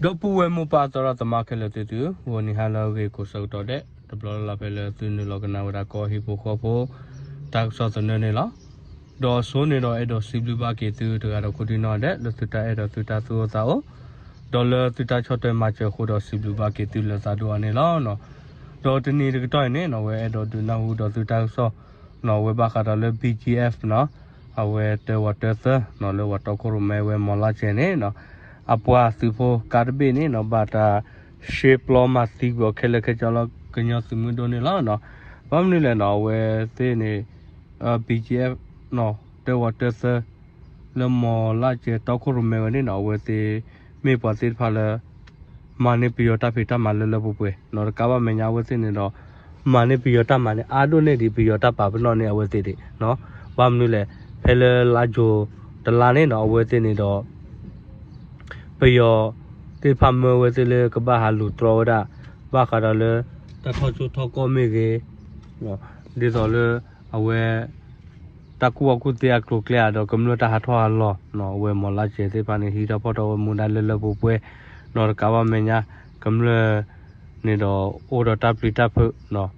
ဒီပုၢ်ဝဲၢ်မိၢ်ပၢ်သရၣ်သမါခဲလၢာ်သ့ၣ်သု, ဂီၤနံၤဟါလၢအဂ့ၤကိးဆၢကတီၢ်ဒဲး တဘျီလၢ်လၢ်ဖဲလၢသုနုာ်လီၤကနၣ်ဝဲဒၣ်ကီၢ်ဟံၣ်ဖိဃီဖိ တၢ်ကစီၣ်သနၢၣ်န့ၣ်လီၤ. ဒီးအဆိန့ၣ်ဒီးအဲၣ်ဒိးစံးဘျုးဘၣ်က့ၤသုတဂၤဒီးကိးဒံနီၢ်ဒဲး လၢသုတၢ်အဲၣ်ဒိးသုတၢ်သူၣ်အိၣ်သးအိၣ် ဒီးလၢသုတၢ်ဆီၣ်ထွဲမၤစၢၤအဃိဒီးစံးဘျုးဘၣ်က့ၤသုလၢသးဒိၣ်အါန့ၣ်လီၤ. ဒီးတနံၤတကတီၢ်အံၤန့ၣ်နီၢ် အဝဲအဲၣ်ဒိးဒုးနၢ်ဟူဒီးသုတၢ်ကစီၣ်နီၢ် အဝဲဘၣ်ဃးဒီးလၢ ဘံၣ်ကၠံၣ်အ့ၣ် နီၢ် အဝဲတၢဝးတၢသၢနီၢ် လၢဝၤတီခိၣ်ရိၣ်မဲဝဲမီၤလါစဲၤန့ၣ်နီၢ် အပှၤသုးဖိကါတဘ့ၣ်န့ၣ်နီၢ် ဘၣ်တၢ်ရှဲပျီမၤသံကွံာ်အီၤခဲလၢာ်ခဲဆ့လၢကညီသုးမုၢ်ဒိၣ်န့ၣ်လီၤ. ဘၣ်မနုၤလဲၣ်နီၢ် အဝဲသ့ၣ်န့ၣ် ဘံၣ်ကၠံၣ်အ့ၣ် နီၢ် တၢဝးတၢသၢ လၢမီၤလါစဲၤတီခိၣ်ရိၣ်မဲဝဲန့ၣ်နီၢ် အဝဲသ့ၣ် မ့ၢ်ပှၤသ့ၣ်တဖၣ်လၢ မၤန့ၢ်ပယီၤတၢ်ဖံးတၢ်မၤလၢလၢပှဲၤပှဲၤနီၢ် တကးဘၣ်မဲာ်ညါအဝဲသ့ၣ်န့ၣ်ဒီး မၤန့ၢ်ပယီၤတၢ်မၤန့ၣ် အါဒိၣ်န့ၢ်ဒံးပယီၤတၢ်ပာ်ပနီၣ်န့ၢ်အဝဲသ့ၣ်ဒံးနီၢ် ဘၣ်မနုၤလဲၣ် ဖဲလၢလါယူၤတလါန့ၣ်နီၢ် အဝဲသ့ၣ်န့ၣ်ဒီး ပယီၤသ့ၣ်တဖၣ်မၢဝဲသ့ၣ်လၢကဘၣ်ဟးလူၤတြီဝဲဒၣ် ဘၣ်ဃးဒီးလၢ တၢ်ထီၣ်ကၠိထီၣ်ကီၢ်မ့ၢ်ဂ့ၤ ဒ်သိးလၢ အဝဲ တၢ်ကူၣ်ဘၣ်ကူၣ်သ့အကျိၤအကျဲဧါ ဒီးကမျၢၢ်တၢ်ဟးထီၣ်ဟးလီၤနီၢ် အဝဲမီၤလါစဲၤသ့ၣ်တဖၣ်န့ၣ် ဟံးထီၣ်ဖီၣ်ထီၣ်ဝဲမူဒါလၢလၢပှဲၤပှဲၤနီၢ် တကးဘၣ်မဲာ်ညါ ကမျၢၢ်န့ၣ်ဒီး အိၣ်ဒီးတၢ်ပျံၤတၢ်ဖုးနီၢ်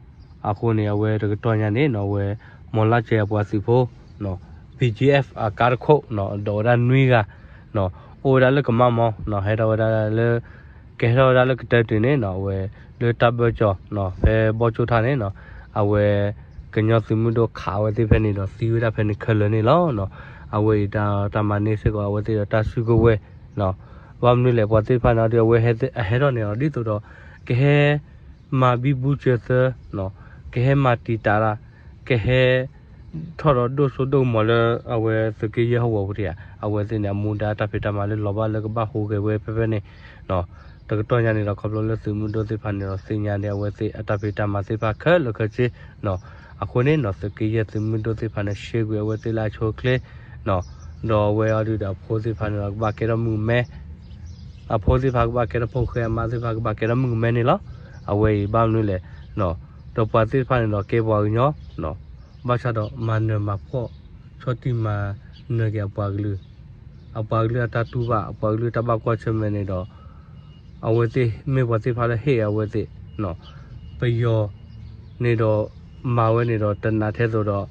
အဃိန့ၣ် အဝဲတကတီၢ်ညါန့ၣ်နီၢ် အဝဲ မီၤလါစဲၤအပှၤသုးဖိ ဘံၣ်ကၠံၣ်အ့ၣ် အကါတခိၣ်နီၢ် ဒိးဝဲဒၣ်နွံဂၤနီၢ် အိၣ်ဝဲဒၣ်လၢကမၣ်မီၢ်နီၢ် ဟဲထီၣ်ဝဲဒၣ်လၢ ကဟဲထီၣ်ဝဲဒၣ်လၢကတၢၢ်တ့ၢ်န့ၣ်နီၢ် အဝဲ လၢတၢ်ဘၢကၠီၤနီၢ် ဖဲဘီကၠိထါန့ၣ်နီၢ် အဝဲ ကညီသုးမုၢ်ဒိၣ်ခးဝဲသ့ၣ်ဖဲန့ၣ်ဒီး သံဝဲဒၣ်ဖဲန့ၣ်ခဲလၢာ်န့ၣ်လီၤ. အဝဲအံၤတၢ်မၤန့ၢ်စ့ၢ်ကီးအဝဲသ့ၣ်ဒီးတၢ်စုကဝဲၤနီၢ် ဘၣ်မနုၤလဲၣ် ပှၤသ့ၣ်တဖၣ်န့ၣ်ဒီး အဝဲအဟဲထီၣ်န့ၣ်ဒီး ဒ်သိးဒီး ကဟဲ မၤဘံဘူစၢၤသၢ ကဟဲမၤတံာ်တာ်တၢ် ကဟဲ ထီၣ်ဒီးဒိၣ်စိဒိၣ်ကမီၤလၢအဝဲသုးက့ယဲၢ်ဟီၣ်ကဝီၤပူၤတယၤ အဝဲသ့ၣ်န့ၣ် အမူဒါတၢ်ဖံးတၢ်မၤလၢလီၤဘၣ်လၢကဘၣ်ဟူးဂဲၤဝဲဖဲဖဲန့ၣ်နီၢ် တကတီၢ်ညါန့ၣ်ဒီး ခီဖျိလၢသုးမုၢ်ဒိၣ်သ့ၣ်တဖၣ်န့ၣ်ဒီး သ့ၣ်ညါန့ၣ် အဝဲသ့ၣ်အတၢ်ဖံးတၢ်မၤသ့ၣ်တဖၣ်ခဲလၢာ်ခဲဆ့နီၢ် အဃိန့ၣ်နီၢ် သုးက့ယဲၢ်သုးမုၢ်ဒိၣ်သ့ၣ်တဖၣ်န့ၣ် ရှဲကွံာ်အဝဲသ့ၣ်လၢအဆိအချ့နီၢ် ဒီးအဝဲအံၤဒီးအဖိသ့ၣ်တဖၣ်န့ၣ်ဒီး ကဘၣ်ကဲထီၣ်မုၣ်ကမဲ အဖိသ့ၣ်တဖၣ်ကဘၣ်ကဲထီၣ်ဖိဃဲ အမါသ့ၣ်တဖၣ်ကဘၣ်ကဲထီၣ်မုၣ်ကမဲန့ၣ်လီၤ. အဝဲအံၤဘၣ်မနုၤလဲၣ်နီၢ် ဒီးပှၤသ့ၣ်တဖၣ်န့ၣ်ဒီးကဲပှၤကညီနီၢ် ဘၣ်ဆၣ်ဒီးမၤနၢၤမၤဖှီၣ် ဆီၣ်တံၢ်မၤနၢၤက့ၤအပှၤကလုာ် အပှၤကလုာ်အတၢ်တူၢ်ဘၣ် အပှၤကလုာ်တၢ်ဘၣ်ကွၢ်ဆၢၣ်မဲာ်န့ၣ်ဒီး အဝဲသ့ၣ်မ့ၢ်ပှၤသ့ၣ်တဖၣ်လၢဟ့ၣ်အဝဲသ့ၣ်နီၢ် ပယီၤန့ၣ်ဒီး မၤဝဲန့ၣ်ဒီးတနးထဲသိးဒီး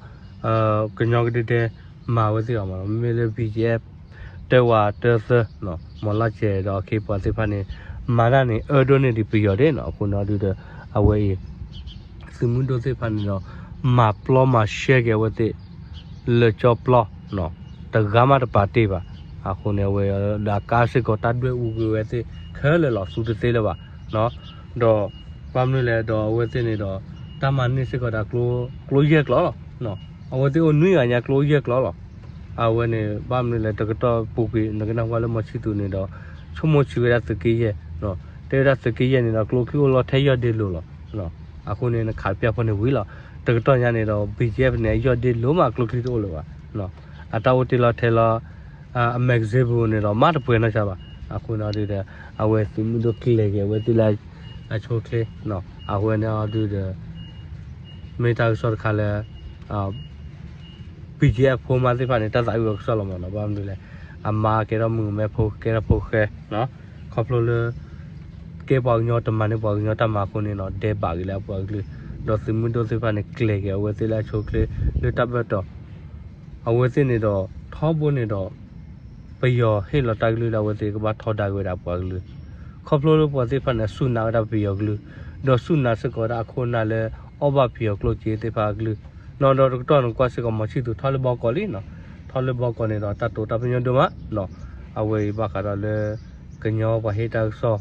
ကညီကဒုတဲ မၤဝဲသ့ၣ်အီၤမး မ့မ့ၢ်လၢ ဘံၣ်ကၠံၣ်အ့ၣ် တၢဝးတၢသၢနီၢ် မီၤလါစဲၤဒီးအခ့အပှၤသ့ၣ်တဖၣ်န့ၣ် မၤတၢ်န့ၣ် အၢဒိၣ်န့ၢ်ဒံးပယီၤဒၣ်နီၢ် အဃိန့ၣ်အီၤဒုဒီး အဝဲအံၤ သုးမုၢ်ဒိၣ်သ့ၣ်တဖၣ်န့ၣ်ဒီး မၤပျီမၤရှဲက့ၤအဝဲသ့ၣ် လၢကၠီပျီနီၢ် တဂၤမးတပာ်တ့ၢ်ဘၣ် အဃိန့ၣ် အဝဲဒီးအကါစ့ၢ်ကီး တၢ်ဒွဲၣ်အူကွံာ်ဝဲသ့ၣ်ခဲလၢာ်လီၤ သူတသ့လၢၤဘၣ်နီၢ် ဒီး ဘၣ်မနုၤလဲၣ်ဒီးအဝဲသ့ၣ်န့ၣ်ဒီး တၢ်မၤန့ၢ်စ့ၢ်ကီးဒၣ် ကျိယဲၢ်ကျီၢ်လီၤ အဝဲသ့ၣ်အိၣ်နွံဂၤညါကျိယဲၢ်ကျီၢ်လီၤ အဝဲန့ၣ် ဘၣ်မနုၤလဲၣ် တကတီၢ်ပူၤကွံာ် နကနၢ်ဟူလၢမီၤဆံၣ်သူၤန့ၣ်ဒီး ဆိကမိၣ်ဆံးဝဲဒၣ်သုးက့ယဲၢ်နီၢ် တဲဝဲဒၣ်သုးက့ယဲၢ်န့ၣ်ဒီး ကျိချံအိၣ်လီၤထဲယီၢ်ဒ့လိၤလီၤ အဃိန့ၣ် နခးတပျၢ်ဖိန့ၣ်ဝံၤလီၤ တကတီၢ်ညါန့ၣ်ဒီး ဘံၣ်ကၠံၣ်အ့ၣ် န့ၣ် အယီၢ်ဒ့လိၤမး ကျိချံတအိၣ်လၢၤဘၣ် အတၢ်အိၣ်တ့ၢ်လီၤထဲလီၤ အmagazineပူၤန့ၣ်ဒီး မးတပှဲၤနီၢ်ဆါဘၣ် အဃိန့ၣ်ဒုဒီး အဝဲသုးမုၢ်ဒိၣ်ကျဲၤက့ၤအဝဲသ့ၣ်လၢ အဆိအချ့နီၢ် အဃိန့ၣ်အီၤဒုဒီး မ့ၢ်တၢ်ကစီၣ်တခါလၢ ဘံၣ်ကၠံၣ်အ့ၣ် ဖိမါသ့ၣ်တဖၣ်န့ၣ် တၢ်သးဝံၣ်အီၤကစီၣ်လီၤမးနီၢ် ဘၣ်မနုၤလဲၣ် အမါကဲထီၣ်မုၣ်ကမဲ ဖိကဲထီၣ်ဖိဃဲ ခီဖျိလၢ ကဲပှၤကညီတမၤန့ၢ်ပှၤကညီတၢ်မၤအဃိန့ၣ်နီၢ် ဒဲးဘးက့ၤလၢအပှၤကလုာ် ဒီးသုးမုၢ်ဒိၣ်သ့ၣ်တဖၣ်န့ၣ် ကျဲၤက့ၤအဝဲသ့ၣ်လၢအဆိအချ့ လၢတၢ်ဘၢၣ်တီၤ အဝဲသ့ၣ်န့ၣ်ဒီး ထီဘိန့ၣ်ဒီး ပယီၤဟ့ၣ်လီၤတၢ်ကလုၢ်လၢအဝဲသ့ၣ်ကဘၣ်ထီဒါက့ၤဝဲဒၣ်ပှၤကလုာ် ခီဖျိလၢပှၤသ့ၣ်တဖၣ်န့ၣ် စူၢ်နာ်ဝဲဒၣ်ပယီၤကလုာ် ဒီးစူၢ်နာ်စ့ၢ်ကီးဝဲဒၣ်အခိၣ်အနၢ်လၢ အီၣ်ဘၣ်ပယီၤကျိၣ်စ့သ့ၣ်တဖၣ်အကလုၢ် နီၢ်ဒီးတကတီၢ်န့ၣ်ကွၢ်စ့ၢ်ကီးမီၤဆံၣ်သူၤထီၣ်လၢဘီကီးလံနီၢ် ထီၣ်လၢဘီကီးန့ၣ်ဒီးတၢ်တိာ်တၢ်ပညိၣ်ဒိၣ်မးနီၢ် အဝဲအံၤဘၣ်ဃးဒီးလၢ ကညီပှၤဟ့ၣ်တၢ်ကစီၣ်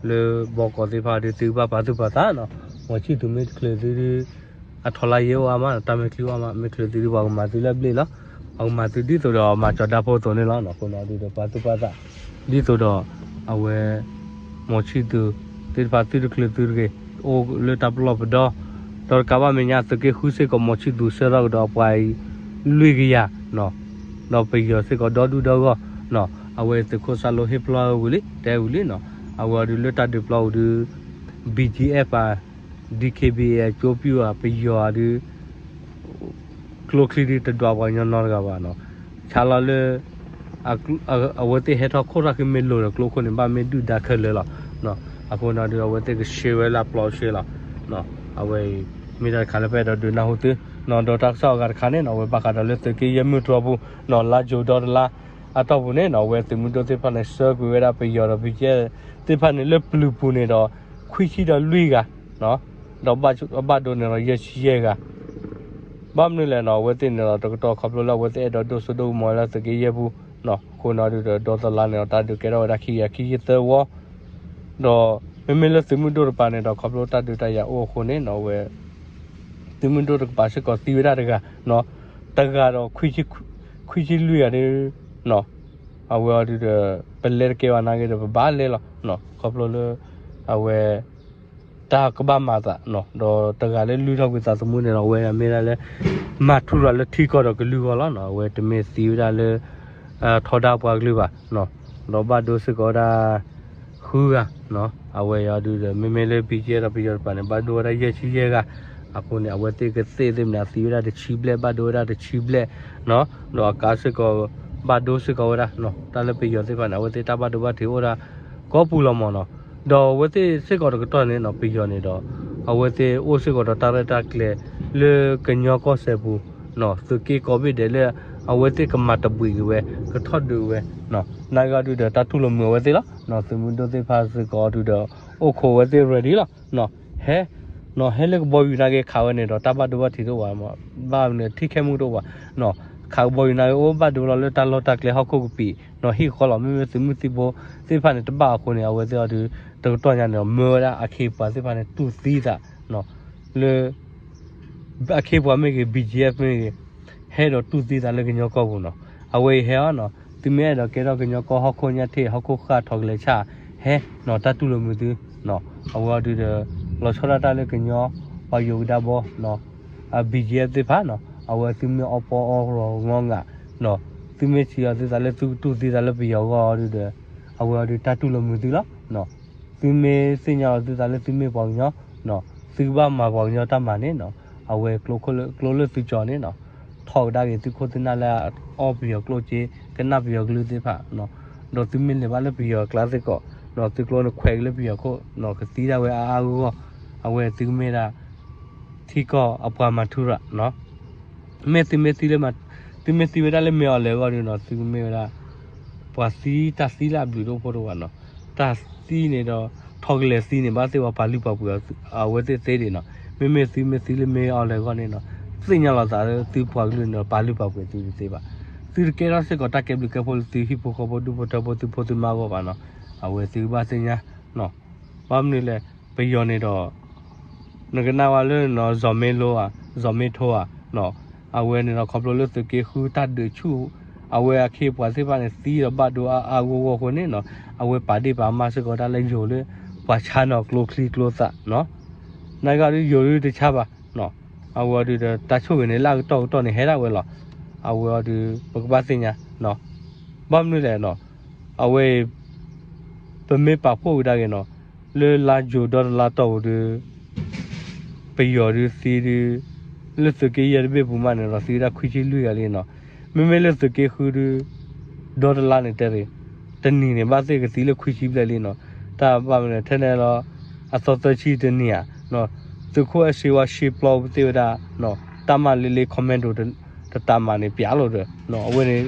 လၢဘီကီးသ့ၣ်တဖၣ်ဒီးသုဘၣ်ပာ်သူၣ်ပာ်သးနီၢ် မီၤဆံၣ်သူၤမ့ၢ်တချုးသုဒု အထီလါယဲအိၣ်အါမးနီၢ် တၢ်မဲာ်ချံအိၣ်အါမး မ့ၢ်ချုးသုဒုပှၤကမၤသုလၢအဘျ့ၣ်လီၤ ပှၤကမၤသုဒ်သိးဒီးမၤကၠီၤဒါဖိအသိးန့ၣ်လီၤ အဃိန့ၣ်ဒုဒီးပာ်သူၣ်ပာ်သး ဒ်သိးဒီး အဝဲ မီၤဆံၣ်သူၤသ့ၣ်တဖၣ်သုတချုးသုတဂ့ၤ အိၣ်လၢတၢ်ပလီၢ်ပဒီ ဒီးတကးဘၣ်မဲာ်ညါသုးက့ဃုစ့ၢ်ကီးမီၤဆံၣ်သူၤဆၢထီၣ်ကဒီးအပှၤအံၤ လွံၢ်ကယၤနီၢ် ဒီးပယီၤစ့ၢ်ကီးဒီဒူၣ်ဒီဂီၢ်နီၢ် အဝဲသုးခိၣ်စၢ်လိဟ့ၣ်ပျီဝံၤလံ တဲဝံၤလံနီၢ် အဝဲအီၤဒုးလၢတၢ်ဒုးပျီဝံၤဒုး ဘံၣ်ကၠံၣ်အ့ၣ် ပၣ် ဒံၣ်ခ့ဘံၣ်အ့ၣ် ကၠိပျူၢ်အပယီၤအီၤဒုး ကျိချံဒုးတဒွးပှၤကညီနီတဂၤဘၣ်နီၢ် ဆါလီၤလၢ အဝဲသ့ၣ်ဟဲထီၣ်ခိၣ်ထီၣ်ဃံမ့ၢ်လိၤဒီးကျိခိၣ်န့ၣ် ဘၣ်မ့ၢ်ဒုၣ်ဒါခဲလၢာ်လီၤ. အဃိန့ၣ်ဒီး အဝဲသ့ၣ်ကဆှၢဝဲလၢပျီဆှၢလီၤ. အဝဲအံၤ မ့ၢ်တၢ်တခါလၢပအဲၣ်ဒိးဒုးနၢ်ဟူသု, ဒီးတၢ်ကစီၣ်အဂၤတခါန့ၣ်နီၤ အဝဲဘၣ်ဃးဒီးလၢသုးက့ယဲၢ်မုၢ်တြီၤပူၤနီၤ လါယူၤဒီတလါအတီၢ်ပူၤန့ၣ်နီၤ အဝဲသုးမုၢ်ဒိၣ်သ့ၣ်တဖၣ်န့ၣ် ဆှၢကွံာ်ဝဲဒၣ်ပယီၤဒီး ဘံကဲ သ့ၣ်တဖၣ်န့ၣ်လၢပျုၤပူၤန့ၣ်ဒီး ခွံဆံဒီးလွံၢ်ဂၤ ဒီးဘၣ်ဒိန့ၣ်ဒီးယဲၢ်ဆံယဲၢ်ဂၤ ဘၣ်မနုၤလဲၣ်နီၤ အဝဲသ့ၣ်န့ၣ်ဒီး တကတီၢ်ခီဖျိလၢအဝဲသ့ၣ်အဲၣ်ဒိးဒိၣ်စိဒိၣ်ကမီၤလၢသုးက့ယဲၢ်ပူၤနီၤ အဃိန့ၣ်ဒီး ဒီတလါန့ၣ်ဒီး တၢ်ဒုးကဲထီၣ်ဝဲဒၣ်ခံကယၤခံဆံသၢဝီ ဒီးမ့မ့ၢ်လၢသုးမုၢ်ဒိၣ်တကပၤန့ၣ်ဒီး ခီဖျိတၢ်ဒုးတၢ်ယၤအိၣ်အဃိန့ၣ်နီၤ အဝဲ သုးမုၢ်ဒိၣ်တကပၤစ့ၢ်ကီးသံဝဲဒၣ်တဂၤနီၤ တဂၤဒီး ခွံဆံလွံၢ်ဂၤဒီး အဝဲအီၤဒုးဒီး ပလဲတကဲဘၣ်နာ်က့ဒီး ပဘၣ်လဲလီၤ ခီဖျိလၢ အဝဲ တၢ်ကဘၣ်မၤသး ဒီးတဂၤလၢလုၢ်ထီၣ်ကွံာ်သးသမူန့ၣ်ဒီး အဝဲမ့ၢ်ဒၣ်လၢ မၤထူရၤလၢထံကီၢ်ဒီးကလုာ်ဂီၢ်လီၤ. အဝဲတမ့ၢ်သံဝဲဒၣ်လၢ ထီဒါပှၤကလုာ်ဘၣ် ဒီးဘၣ်ဒိစ့ၢ်ကီးဝဲဒၣ် ဃုဂၤ အဝဲအီၤဒုးဒီး မ့မ့ၢ်လၢ ဘံကဲ ဒီးပယီၤတကပၤန့ၣ် ဘၣ်ဒိဝဲဒၣ်ယဲၢ်ဆံယဲၢ်ဂၤ အဃိန့ၣ် အဝဲသ့ၣ်ကသ့ၣ်သ့ၣ်မနုၤ အသံဝဲဒၣ်တဆံဘျဲၣ် ဘၣ်ဒိဝဲဒၣ်တဆံဘျဲၣ် ဒီးအကါစ့ၢ်ကီး ဘၣ်ဒိစ့ၢ်ကီးဝဲဒၣ် တၢ်လၢပယီၤသ့ၣ်တဖၣ်န့ၣ် အဝဲသ့ၣ်တၢ်ဘၣ်ဒိဘၣ်ထံးအိၣ်ဒၣ် ကိးပူၤလီၤမၢ်နီၤ ဒီးအဝဲသ့ၣ်စ့ၢ်ကီးတကတီၢ်န့ၣ်နီၤ ပယီၤန့ၣ်ဒီး အဝဲသ့ၣ်အိၣ်စ့ၢ်ကီးဒီးတၢ်ရဲၣ်တၢ်ကျဲၤ လၢကညီကီၢ်စဲၣ်ပူၤ သုးက့ကိးဘ့ၣ်ဒဲးလၢ အဝဲသ့ၣ်ကမၤတဘှံးက့ၤဝဲ ကထီၣ်ဒုးဝဲ နာ်က့အီၤဒုးဒီး တၢ်တူၢ်လိာ်မုာ်အဝဲသ့ၣ်လီၤ. သုးမုၢ်ဒိၣ်သ့ၣ်တဖၣ်စ့ၢ်ကီးအီၤဒုးဒီး အိၣ်ခိးဝဲသ့ၣ် ready လီၤ ဟဲ ဟဲလၢကဘီယူၤနာ်က့ခးဝဲန့ၣ်ဒီး တၢ်ဘၣ်ဒိဘၣ်ထံးတအိၣ်ဘၣ် ဘၣ်မနုၤထံခဲမုၢ်တအိၣ်ဘၣ် ခးကဘီယူၤနာ်က့အိၣ်ဘၣ်ဒိလီၤလၢတၢ်လီၢ်တၢ်ကျဲဟီၣ်ခိၣ်ကပံာ် ဟံၣ်ဃီလီၤ မ့မ့ၢ်သုးမုၢ်သံဘိသ့ၣ်တဖၣ်န့ၣ် တဘၣ်အဃိန့ၣ် အဝဲသ့ၣ်အီၤဒုး တကတီၢ်ညါန့ၣ်ဒီး မၢဝဲဒၣ်အခ့အပှၤသ့ၣ်တဖၣ်န့ၣ် တူၢ်သံသး လၢ အခ့အပှၤမ့ၢ်ဂ့ၤ ဘံၣ်ကၠံၣ်အ့ၣ် မ့ၢ်ဂ့ၤ ဟဲဒီးတူၢ်သံသးလၢကညီကီၢ်ပူၤနီၤ အဝဲအံၤဟဲအီၤနီၤ သုမ့ၢ်အဲၣ်ဒိးကဲထီၣ်ကညီကီၢ်ဟီၣ်ခိၣ်ညါထံး ဟီၣ်ခိၣ်ဃၢ်ထီၣ်ကလဲၤဆၣ် ဟဲနီၤ တၢ်တူၢ်လိာ်မုာ်သု အဝဲအီၤဒုးဒီး လီၤဆီဒၣ်တၢ်လၢကညီ ပှၤယိၤကဒါဘီ ဘံၣ်ကၠံၣ်အ့ၣ်သ့ၣ်တဖၣ်နီၤ အဝဲသုမ့ၢ်အီပီအီရီၤငီငးနီၤ သုမ့ၢ်ထံၣ်အီၤသုသးလၢသုကတူၢ်သံသးလၢပယီၤအဂီၢ်အီၤဒုးဒီး အဝဲအီၤဒုးတၢ်တူၢ်လိာ်မုာ်သုလီၤ သုမ့ၢ်သ့ၣ်ညါလီၤသုသးလၢသုမ့ၢ်ပှၤကညီနီၤ သုကဘၣ်မၤပှၤကညီတၢ်မၤန့ၣ်နီၤ အဝဲကျိလၢသုကၠီၤန့ၣ်နီၤ ထီၣ်ကဒါက့ၤသုခိၣ်သုနၢ်လၢအအီပယီၤကျိၣ်စ့ ကနၣ်ပယီၤကလုၢ်သ့ၣ်တဖၣ် ဒီးသုမ့ၢ်လဲၤဘၣ်လၢပယီၤအကျါစ့ၢ်ကီး သုကျိန့ၣ်ခွဲးက့ၤလၢပယီၤခိၣ်နီၤ ကသံဒၣ်ဝဲအါအါဂီၢ်ဂီၢ် အဝဲသုကမ့ၢ်ဒၣ် ထံကီၢ်အပှၤမၤထူရၤနီၤ မ့ၢ်သုမ့ၢ်သံလၢ သုမ့ၢ်သံဝဲဒၣ်လၢမ့ၢ်အီၤလဲၤအဂီၢ်ဒုးနီၤ သုကမ့ၢ်ဝဲဒၣ် ပှၤသံတၢ်သံလၢအဘျုးတအိၣ်ဖိတအိၣ်ဘၣ်နီၤ တၢ်သံန့ၣ်ဒီး ထီၣ်ကလဲၤသံန့ၣ် ဘၣ်သ့ၣ်ပှၤပာ်လုၢ်ပာ်ပှ့ၤအဝဲသ့ၣ်သ့ဒံးနီၤ မ့မ့ၢ်သုမ့ၢ်သံလၢမ့ၢ်အီၤလဲၤအဂီၢ်န့ၣ်နီၤ သ့ၣ်ညါလီၤသးလၢသုပှၤကလုာ်န့ၣ်ဒီး ပာ်လုၢ်ပာ်ပှ့ၤသုတသ့ဘၣ် သုတကဲထီၣ်စ့ၢ်ကီးတၢ်ကဲဘျုးကဲဖှိၣ်လၢသုဟံၣ်ဖိဃီဖိဒူၣ်ဖိထၢဖိသုဖိသုမါအဂီၢ်ဘၣ်နီၤ အဝဲသုကဘၣ်သ့ၣ်ညါ ဘၣ်မနုၤလဲၣ် ပယီၤန့ၣ်ဒီး နကနၣ်ဝဲလၢနီၤ ဇီၤမ့လိဧါ ဇီၤမ့ထိဧါ အဝဲန့ၣ်ဒီးခီဖျိလၢသုးက့ဃုတၢ်ဒုးဆူၣ် အဝဲအခ့အပှၤသ့ၣ်တဖၣ်န့ၣ် သံဒီးဘၣ်ဒိအါအါဂီၢ်ဂီၢ်အဃိန့ၣ်နီၤ အဝဲပာ်ဒ့ၣ်ပာ်မၢ်စ့ၢ်ကီးဒၣ်လၢယိၤလၢ ပှၤဆါနီၤကျိချံကျိသၣ်နီၤ နာ်က့အီၤဒုးယိၤဒုးတဆါဘၣ်နီၤ အဝဲအီၤဒုးဒီးတၢ်ဆိၣ်ဂ့ၤန့ၣ်လၢအကတီၢ်ကတီၢ်န့ၣ်ဟဲဒၣ်ဝဲလီၤ အဝဲအီၤဒုး ပကဘၣ်သ့ၣ်ညါနီၤ ဘၣ်မနုၤလဲၣ်နီၤ အဝဲအံၤ ပမ့ၢ်ပာ်ဖှိၣ်ကဒါက့ၤနီၤ လၢလါယူၤဒီတလါတီၢ်ပူၤဒုး ပယီၤဒုးသံဒုး လၢသုးက့ယဲၢ်တဘ့ၣ်ပူၤမးန့ၣ်ဒီး သံဝဲဒၣ်ခွံဆံလွံၢ်ဂၤလံနီၤ မ့မ့ၢ်လၢသုးက့ဃုဒုး ဒီတလါန့ၣ်တဲရ့ၣ် တနံၤန့ၣ် ဘၣ်သ့ၣ်ကသံလၢခွံဆံဘျဲၣ်လံနီၤ တၢ်ဘၣ်မနုၤထဲန့ၣ်လီၤ အသီသၢဆံတနံၤဧါ သုးခိၣ်အဲၣ်စ့ဝါရှ့ပျီပသ့ၣ်ဝဲဒၣ် တၢ်မၤလ့လ့ commando တတၢ်မၤန့ၣ် ပျးလိာ်ဒီး အဝဲန့ၣ်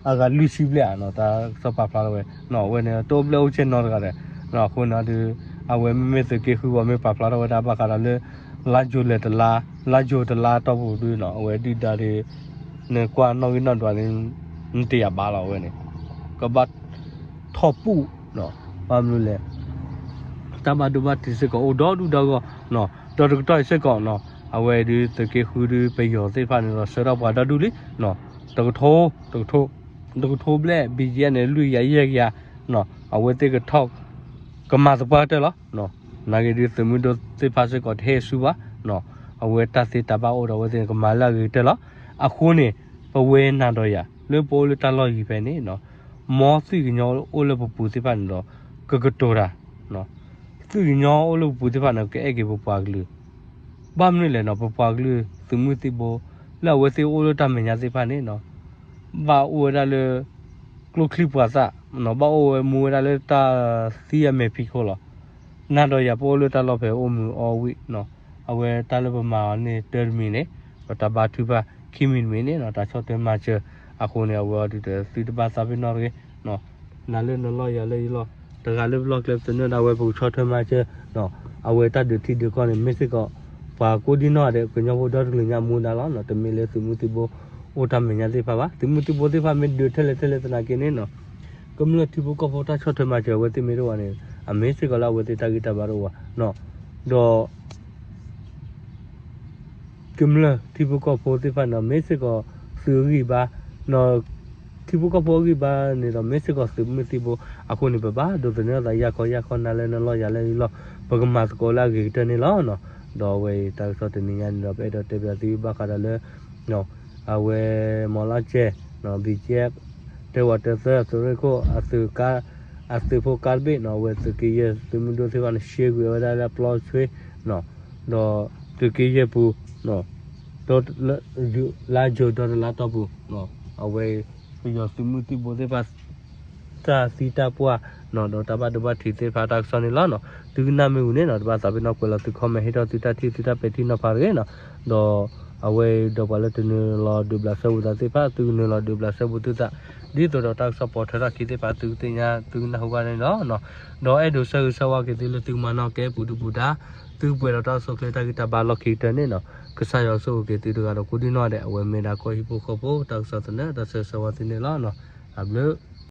အဂၤလွံၢ်ဆံဘျဲၣ်ဧါနီၤ တၢ်ကစီၣ်ပာ်ဖျါထီၣ်ဝဲ အဝဲန့ၣ် တအိၣ်ဘျဲၣ်အိၣ်ဆဲးနီတဂၤဒီး အဃိန့ၣ်ဒီး အဝဲမ့မ့ၢ်သုးက့ဃုဝဲမ့ၢ်ပာ်ဖျါထီၣ်ဝဲဒၣ်ဘၣ်ဃးဒီးလၢ လါယူၤလဲၤတလါ လါယူၤတလါတီၢ်ပူၤဒုးနီၤ အဝဲဒုၣ်ဒါဒီး နကွၢ်နီၣ်ဂံၢ်နီၣ်ဒွးန့ၣ် နတယာ်ဘၣ်လီၤအဝဲန့ၣ် ကဘၣ်ထီၣ်ပူၣ် ဘၣ်မနုၤလဲၣ် တၢ်ဘၣ်ဒိဘၣ်ထံးစ့ၢ်ကီးအိၣ်ဒီဒူၣ်ဒီဂီၢ် ဒီးတကတီၢ်အံၤစ့ၢ်ကီးနီၤ အဝဲဒုးသုးက့ဃုဒုးပယီၤသ့ၣ်တဖၣ်န့ၣ်ဒီး ဆှၢထီၣ်ပှၤဒီဒူၣ်လံ တကထိ တကထိ တကထိဘျဲၣ် ဘံၣ်ကၠံၣ်အ့ၣ်န့ၣ် လွံၢ်ကယၤယဲၢ်ကယၤ အဝဲသ့ၣ်ကထီၣ် ကမၤသပှၢ်ကတၢၢ်လီၤ နာ်က့ဒုးသုးမုၢ်ဒိၣ်သ့ၣ်တဖၣ်စ့ၢ်ကီးတဟ့ၣ်ဆူၣ်ဘၣ် အဝဲတၢ်သ့တၢ်ဘၣ်အိၣ်ဒီးအဝဲသ့ၣ်န့ၣ် ကမၤလၢအဂ့ၤကတၢၢ်လီၤ အဃိန့ၣ် ပဝဲနၤဒီးယၤ လၢပအိၣ်လၢတၢ်လီၢ်ယံၤဖဲန့ၣ် မ်သုးကညီအိၣ်လၢပပူၤသ့ၣ်တဖၣ်န့ၣ်ဒီး ကကတိၤတၢ် သုးကညီအိၣ်လၢပပူၤသ့ၣ်တဖၣ်န့ၣ် ကအဲၣ်က့ၤပပှၤကလုာ် ဘၣ်မနုၤလဲၣ်နီၤ ပပှၤကလုာ်သုးမုၢ်သံဘိ လၢအဝဲသ့ၣ်အိၣ်လၢတၢ်မဲာ်ညါသ့ၣ်တဖၣ်န့ၣ် ဘၣ်အိၣ်ဝဲဒၣ်လၢ ကျိချံပှၤသၣ် ဘၣ်အိၣ်ဝဲမူဝဲဒၣ်လၢတၢ်သံအမဲာ်ဖံးခိၣ်လီၤ. နၤဒီးယၤပအိၣ်လၢတၢ်လီၢ်ဖဲအိၣ်မုာ်အီၣ်ဝံၣ် အဝဲတၢ်လၢပမၤအီၤန့ၣ်တၢ်တမံၤန့ၣ် ဒီးတၢ်ဘါထုကဖၣ်ခံမံၤတမံၤန့ၣ် တၢ်ဆီၣ်ထွဲမၤစၢၤအဃိန့ၣ် အဝဲအီၤဒုးတသုတဘၣ်သးပ့ၤနီၣ်တဂ့ၤ နၤလၢနလီၢ်ယၤလၢယလီၢ် တဂၤလၢပလီၢ်ကျဲပသနၢၣ်ဒၣ်ဝဲ ပကဆီၣ်ထွဲမၤစၢၤ အဝဲတၢ်ဒုးထံဒုးကီၢ်န့ၣ် မ့ၢ်စ့ၢ်ကီး ပှၤကိးဒံနီၢ်ဂၤဒဲး ကညီဖိဒီတကလုာ်ညါမူဒါလီၤ. တမ့ၢ်လၢသုးမုၢ်သံၣ်ဘိ အိၣ်တၢ်မဲာ်ညါသ့ၣ်တဖၣ်ဘၣ်. သုးမုၢ်သံၣ်ဘိသ့ၣ်တဖၣ်မ့ၢ်ဒုးထဲလဲၣ်ထဲလဲၣ်သနာ်က့န့ၣ် ကမျၢၢ်ထံဖိကီၢ်ဖိတၢ်ဆီၣ်ထွဲမၤစၢၤအဝဲသ့ၣ်မ့ၢ်တအိၣ်ဘၣ်န့ၣ် အမ့ၢ်စ့ၢ်ကီးလၢအဝဲသ့ၣ်တၢ်ဂံၢ်တၢ်ဘါတအိၣ်ဘၣ် ဒီး ကမျၢၢ်ထံဖိကီၢ်ဖိသ့ၣ်တဖၣ်န့ၣ် မ့ၢ်စ့ၢ်ကီးသုးအဂံၢ်ဘါ ထံဖိကီၢ်ဖိအဂံၢ်ဘါန့ၣ်ဒီး မ့ၢ်စ့ၢ်ကီးသုးမုၢ်သံၣ်ဘိအဃိန့ၣ် ပဘၣ်ဒိးသန့ၤအသး ယၢ်ခီယၢ်ခီနၤလၢနလီၢ်ယၤလၢယလီၢ် ပကမၤသကိးလၢအဂ့ၤကတၢၢ်န့ၣ်လီၤ. ဒီးအဝဲအံၤတၢ်ကစီၣ်တနံၤညါန့ၣ်ဒီး ပအဲၣ်ဒိးတဲဘၣ်သုဘၣ်ဃးဒီးလၢ အဝဲ မီၤလါကဲ ဘံကဲ တဲဝဲတသၢ သုးရ့ၣ်ခိၣ် အသုးဖိကါတဘ့ၣ်န့ၣ် အဝဲသုးက့ယဲၢ်သုးမုၢ်ဒိၣ်သ့ၣ်တဖၣ်န့ၣ် ရှဲကွံာ်ဝဲဒၣ်လၢပျီဆွ့ ဒီးသုးက့ယဲၢ်ပူၤ လါယိၤဒီတလါတီၢ်ပူၤ အဝဲ ပယီၤသုးမုၢ်သံၣ်ဘိသ့ၣ်တဖၣ် တၢ်သံတၢ်ပှၢ် ဒီးတၢ်ဘၣ်ဒိဘၣ်ထံးသ့ၣ်တဖၣ်တၢ်ကစီၣ်န့ၣ်လီၤ. သုကနၣ်မ့ၢ်ဝံၤန့ၣ် တဘၣ်သးပ့ၤနီၣ်ကွဲးလီၤသု comment ဟ့ၣ်ထီၣ်သုတၢ်ထံၣ်သုတၢ်ပဲာ်ထံနီၤဖးတဂ့ၤန့ၣ် ဒီးအဝဲဒီးပှၤလၢတနုာ်လီၤဒုးဘျးစဲဘူးသးသ့ၣ်တဖၣ် သုကနုာ်လီၤဒုးဘျးစဲဘူးသုသး ဒ်သိးဒီးတၢ်ကစီၣ်ပိာ်ထွဲထီၣ်ခံသ့ၣ်တဖၣ် သုကသ့ၣ်ညါသုကနၢ်ဟူဘၣ်န့ၣ်လီၤ. ဒီးအဲၣ်ဒိးဆၢဂ့ၤဆၢဝါက့ၤသုလၢသုကမၤနီၣ်ကဲပူၤဒုပူၤဒါ သုကပှဲၤဒီးတၢ်ကစီၣ်ချ့တၢ်ဂံၢ်တၢ်ဘါလီၢ်ခံကတၢၢ်န့ၣ် ကစၢ်ယွၤဆိၣ်ဂ့ၤက့ၤသုတဂၤဒီးကိးဒံနီၢ်ဒဲး အဝဲမ့ၢ်ဒၣ်ကီၢ်ဟံၣ်ဖိဃီဖိ တၢ်ကစီၣ်သနၢၣ် တၢ်ဆၢဂ့ၤဆၢဝါသုန့ၣ်လီၤ. တၢ်ဘျုး